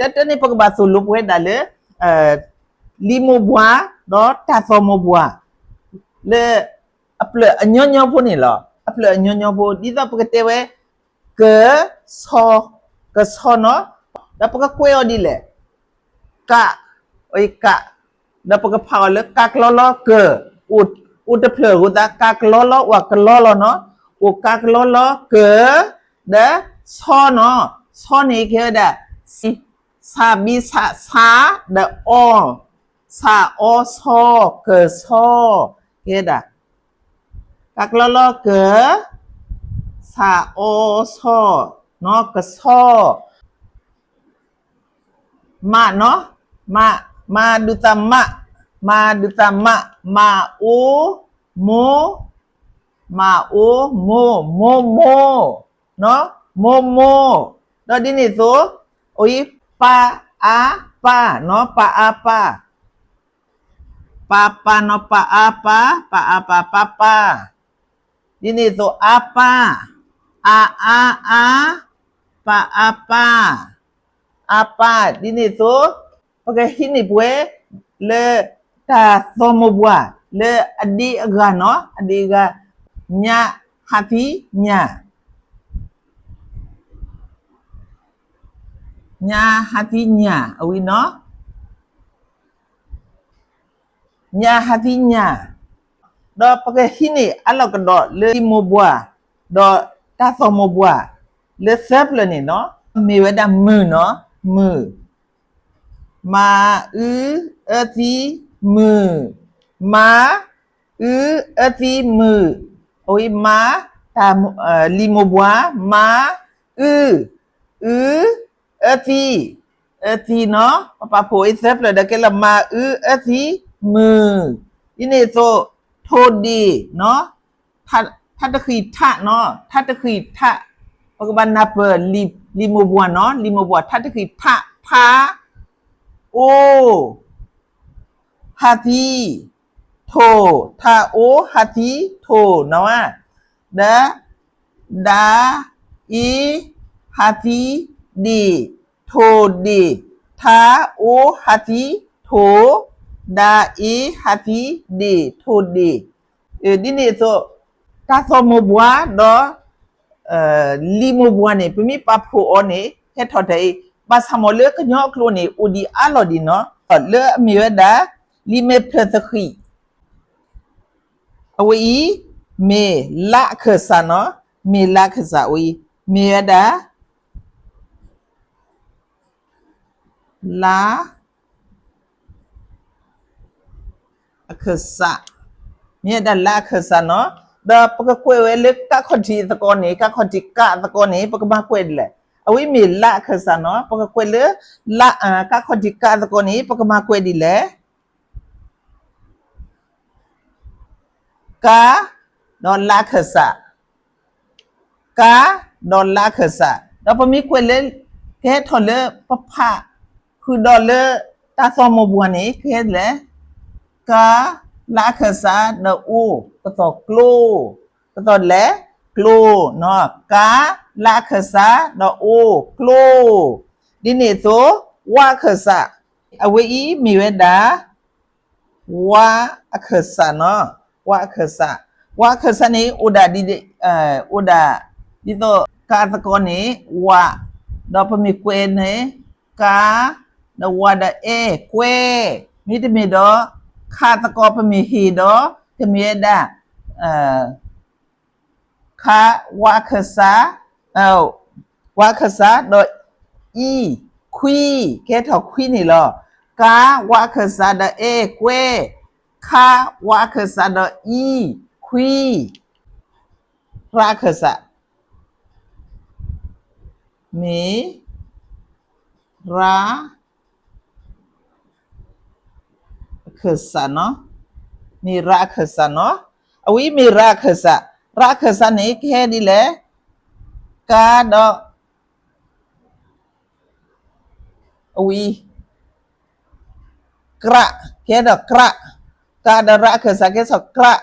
တၢ်တၢ်န့ၣ် ပကဘၣ်သိၣ်လိပဝဲဒၣ်လၢ လံာ်မိၢ်ပှၢ် ဒီးတၢ်သီၣ်မိၢ်ပှၢ် လၢအဖျၢၣ်အညီညီဖိန့ၣ်လီၤ. အဖျၢၣ်အညီညီဖိ ဒ်သိးပကတဲဝဲ က, ဆီ, ကဆီနီၤ, ဒီးပကကွဲးအီၤဒ်လဲၣ်, က, က, ဒီးပကဖးအီၤလၢကကလီလီက, အိၣ်တဖျၢၣ်အဃိသတး ကကလီလီ အိၣ်ကလီလီနီၤ, အိၣ်ကကလီလီက, ဒီးဆီနီၤ, ဆီန့ၣ်ကဲဝဲဒၣ် စံ, စးဘံစးဆါ, ဒီးအီ, စးအီဆီ, ကဆီ, ကဲဒၣ် ကကလီလီက, စးအီဆီ, နီၤ ကဆီ, မနီၤ, မ, မၤဒုးသးမး, မၤဒုးသးမး, မၤအိ, မိ, မၤအိ, မိ, မိမိၢ်, မိမိၢ်, ဒီးဒ်န့ၣ်အသိး, အအံၤ, ပအါပၢ်နီၤ, ပအါပၢ် ပၢ်ပၢ်နီၤ, ပအါပၢ်, ပအါပၢ်, ပၢ်ပၢ်, ဒ်န့ၣ်အသိး အါပၢ်, အအါအါ, ပအါပၢ်, အါပၢ်, ဒ်န့ၣ်အသိး, ပကဟံးန့ၢ်ပဝဲ လၢ တၢ်သီၣ်မိၢ်ပှၢ် လၢအဒ့အဂၤနီၤ, အဒ့အဂၤ, ညါ, ဟးသံ, ညါ ညါဟးသံညါ အဝံၤနီၤ, ညါဟးသံညါ, ဒီးပကဟံးန့ၢ်အလီၢ်ကဒီးလၢလံာ်မိၢ်ပှၢ် ဒီးတၢ်သီၣ်မိၢ်ပှၢ် လၢသၢဖျၢၣ်န့ၣ်နီၤ, မ့ၢ်ဝဲဒၣ်မုၢ်နီၤ, မုၢ် မၤအုအၢသံမုၢ်, မၤအုအၢသံမုၢ်, အဝံၤမၤ, တၢ်, လံာ်မိၢ်ပှၢ် မၤအု, အု, အၢသံ, အၢသံနီၤ, ပပာ်ဖှိၣ်အံၤသၢဖျၢၣ်ဒီးကဲလၢ မၤအုအၢသံမုၢ်, ဒ်န့ၣ်အသိး, ထိၣ်ဒ့ၣ်နီၤ, ထါတဃံးထးနီၤ, ထါတဃံးထး, ပကဘၣ်နၢ်ပၢၢ် လံာ်မိၢ်ပှၢ်နီၤ, လံာ်မိၢ်ပှၢ် ထါတဃံးထး, ထါ, အိ, ဟးသံ, ထိၣ်, ထါအိဟးသံထိၣ်နီၤ, ဒီး, ဒး, အ့, ဟးသံ, ဒ့ၣ်, ထိၣ်ဒ့ၣ်, ထါအိဟးသံထိၣ်, ဒးအ့ဟးသံဒ့ၣ်, ထိၣ်ဒ့ၣ်, ဒ်န့ၣ်အသိး, တၢ်သီၣ်မိၢ်ပှၢ်ဒီး လံာ်မိၢ်ပှၢ်န့ၣ် ပမ့ၢ်ပာ်ဖှိၣ်အီၤန့ၣ် ဟဲထီၣ်တၢ်အံၤ, ဘၣ်ဆၣ်မ့ၢ်လၢကညီအကျိာ်န့ၣ် အိၣ်ဒံးအါလီၢ်ဒံးနီၤ, လၢအမ့ၢ်ဝဲဒၣ် လံာ်မဲာ်ဖျၢၣ်သဃံး, အဝဲအံၤ, မ့ၢ်လါအခၢၣ်စးနီၤ, မ့ၢ်လါအခၢၣ်စးအဝဲအံၤ, မ့ၢ်ဝဲဒၣ် လါ အခၢၣ်စး, မ့ၢ်ဝဲဒၣ်လါအခၢၣ်စးနီၤ, ဒီးပကကွဲးဝဲလၢကးခီၣ်ထံးအသကိးန့ၣ်, ကးခီၣ်ထံးကးအသကိးန့ၣ် ပကမၤကွဲးဒ်လဲၣ်, အဝဲမ့ၢ်လါအခၢၣ်စးနီၤ, ပကကွဲးလၢ လါ, ကးခီၣ်ထံးကးအသကိးန့ၣ် ပကမၤကွဲးဒ်လဲၣ် ကါ, ဒီးလါခၢၣ်စး, ကါ, ဒီးလါခၢၣ်စး, ဒီးပမ့ၢ်ကွဲးလၢ, ကဟဲထီၣ်လၢ ပဖး, ဃုာ်ဒီးလၢ တၢ်သီၣ်မိၢ်ပှၢ်န့ၣ် ကဟဲလဲၣ်, ကါ, လါခၢၣ်စး ဒီးအိ, ကသီၣ်ကျိ, ကသီၣ်လဲၣ်, ကျိနီၤ, ကါ, လါခၢၣ်စး ဒီးအိ, ကျိ, ဒ်န့ၣ်အသိး, ဝါခၢၣ်စး, အဝဲအံၤမ့ၢ်ဝဲဒၣ် ဝါအခၢၣ်စးနီၤ, ဝါအခၢၣ်စး, ဝါအခၢၣ်စးန့ၣ် အိၣ်ဒၣ်ဒ်, အိၣ်ဒၣ်, ဒ်သိးကါသကိးန့ၣ် ဝါ, ဒီးပမ့ၢ်ကွဲးန့ၣ် ကါ, ဒီးဝါဒီးအဲၣ် ကွဲ, မ့တမ့ၢ်ဒီး ခါသကိးပမ့ၢ်ဟ့ၣ်ဒီး ကမ့ၢ်ဝဲဒၣ် ခါ, ဝါခၢၣ်စး, ဝါခၢၣ်စး ဒီးအံၤ, ခွံ, ကဟဲထီၣ်ခွံန့ၣ်လီၤ. ကါ, ဝါခၢၣ်စး ဒီးအဲၣ် ကွဲ, ခါ, ဝါခၢၣ်စး ဒီးအံၤ, ခွံ, ရါခၢၣ်စး, မ့ၢ်, ရါ အခၢၣ်စးနီၤ, မ့ၢ်ရါအခၢၣ်စးနီၤ, အဝဲမ့ၢ်ရါအခၢၣ်စး, ရါအခၢၣ်စးန့ၣ် ကဟဲဒ်လဲၣ်, ကါဒီး အဝဲ ကြး, ကဲဒီးကြး, ကါဒီးရါအခၢၣ်စး ကဲထီၣ်ကြး,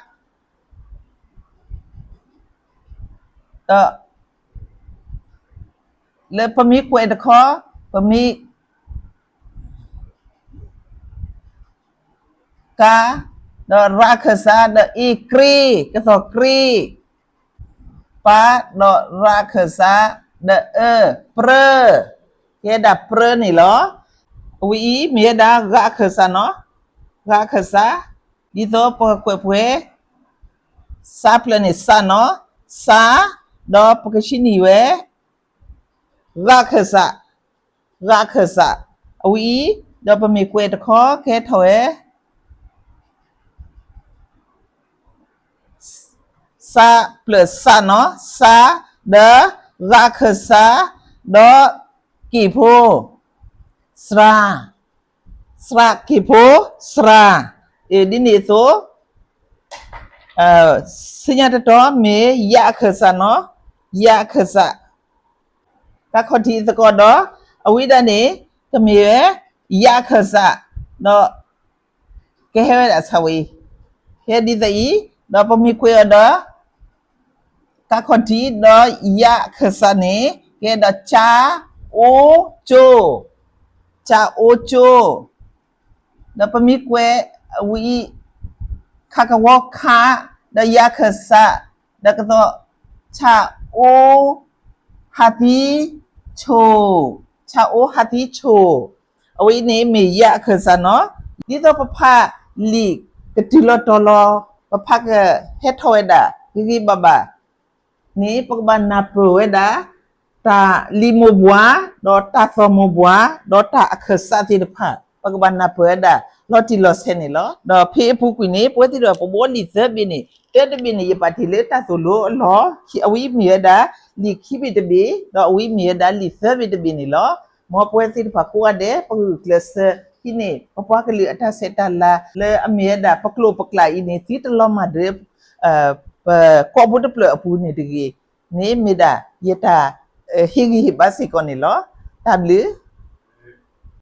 ဒီး လၢပမ့ၢ်ကွဲးတခီ, ပမ့ၢ် ကါ, ဒီးရးခၢၣ်စး ဒီးအ့ ကြ့, ကသီၣ်ကြ့, ပၢ်, ဒီးရးခၢၣ်စး, ဒီးအၢ ပြၢ, ကဲဒၣ်ပြၢန့ၣ်လီၤ. အဝဲအံၤမ့ၢ်ဝဲဒၣ် ဂးခၢၣ်စးနီၤ, ဂးခၢၣ်စး, ဒ်သိးပကကွဲးပှဲၤ စးဖျၢၣ်န့ၣ် စးနီၤ, စး, ဒီးပကဆံနံၣ်ဝဲ ဂးခၢၣ်စး, ဂးခၢၣ်စး, အဝဲအံၤ, ဒီးပမ့ၢ်ကွဲးတခီ ကဟဲထီၣ်ဝဲ စးဖျၢၣ်စးနီၤ, စး, ဒီးဂးခၢၣ်စး, ဒီးက့ၢ်ဖိ, စှၤ, စှၤက့ၢ်ဖိ, စှၤ, ဒ်န့ၣ်အသိး ဆူညါတတီၤမ့ၢ် ယးခၢၣ်စးနီၤ, ယးခၢၣ်စး, တၢ်ခီၣ်ထံးသကိးဒီး အဝဲဒၣ်န့ၣ် ကမ့ၢ်ဝဲ ယးခၢၣ်စး, ဒီး ကဟဲဝဲဒၣ်ဆၣ်ဝဲအံၤ, ကဲဒ်သိးအံၤ, ဒီးပမ့ၢ်ကွဲးအီၤဒီး တၢ်ခီၣ်ထံးဒီးယးခၢၣ်စးန့ၣ် ကဲဒီး ကၠ အိ ကၠိ, ကၠ အိ ကၠိ, ဒီးပမ့ၢ်ကွဲးအဝဲအံၤ ခးကဝီၤ ခး, ဒီးယးခၢၣ်စး, ဒီးကသီၣ် ဆၣ်အိ ဟးသံ ဆိၣ်, ဆၣ်အိ ဟးသံ ဆိၣ်, အဝဲအံၤန့ၣ်မ့ၢ်ယးခၢၣ်စးနီၤ. ဒ်သိးပဖးလံာ်ကတုၤလီၤတီၤလီၤ, ပဖးကဟဲထီၣ်ဝဲဒၣ် ဂ့ၤဂ့ၤဘၣ်ဘၣ် န့ၣ် ပကဘၣ်နၢ်ပၢၢ်ဝဲဒၣ် တၢ်လံၤမိၢ်ပှၢ် ဒီးတၢ်သီၣ်မိၢ်ပှၢ် ဒီးတၢ်အခၢၣ်စးသ့ၣ်တဖၣ် ပကဘၣ်နၢ်ပၢၢ်ဝဲဒၣ် လီၤတံၢ်လီၤဆဲးန့ၣ်လီၤ. ဒီးဖဲအပူၤကွံာ်န့ၣ် ပဝဲသ့ၣ်တဖၣ် ပဘှီလံာ်သၢဘ့ၣ်န့ၣ်, တၢတဘ့ၣ်န့ၣ် ယပာ်တ့ၢ်လၢတၢ်သိၣ်လိအလီၢ်, အဝဲအံၤမ့ၢ်ဝဲဒၣ် လံာ်ခံဘ့ၣ်တဘ့ၣ်, ဒီးအဝဲအံၤမ့ၢ်ဝဲဒၣ်လံာ်သၢဘ့ၣ်တဘ့ၣ်န့ၣ်လီၤ. မ်ပဝဲသ့ၣ်တဖၣ်ကိးဂၤဒဲး ပဂုာ်ကျဲးစၢးဟံးန့ၢ် ပပှၤကလုာ်အတၢ်ဆဲးတၢ်လၤ လၢအမ့ၢ်ဝဲဒၣ် ပကျိာ်ပကျဲအံၤန့ၣ် သုတလီၤမၢ်ဒီး ပကိာ်ပူၤတဖျၢၣ်အပူၤန့ၣ်တဂ့ၤ, န့ၣ်မ့ၢ်ဒၣ်ယတၢ်ဟ့ၣ်ဂံၢ်ဟ့ၣ်ဘါစ့ၢ်ကီးန့ၣ်လီၤ. တၢ်ဘျုး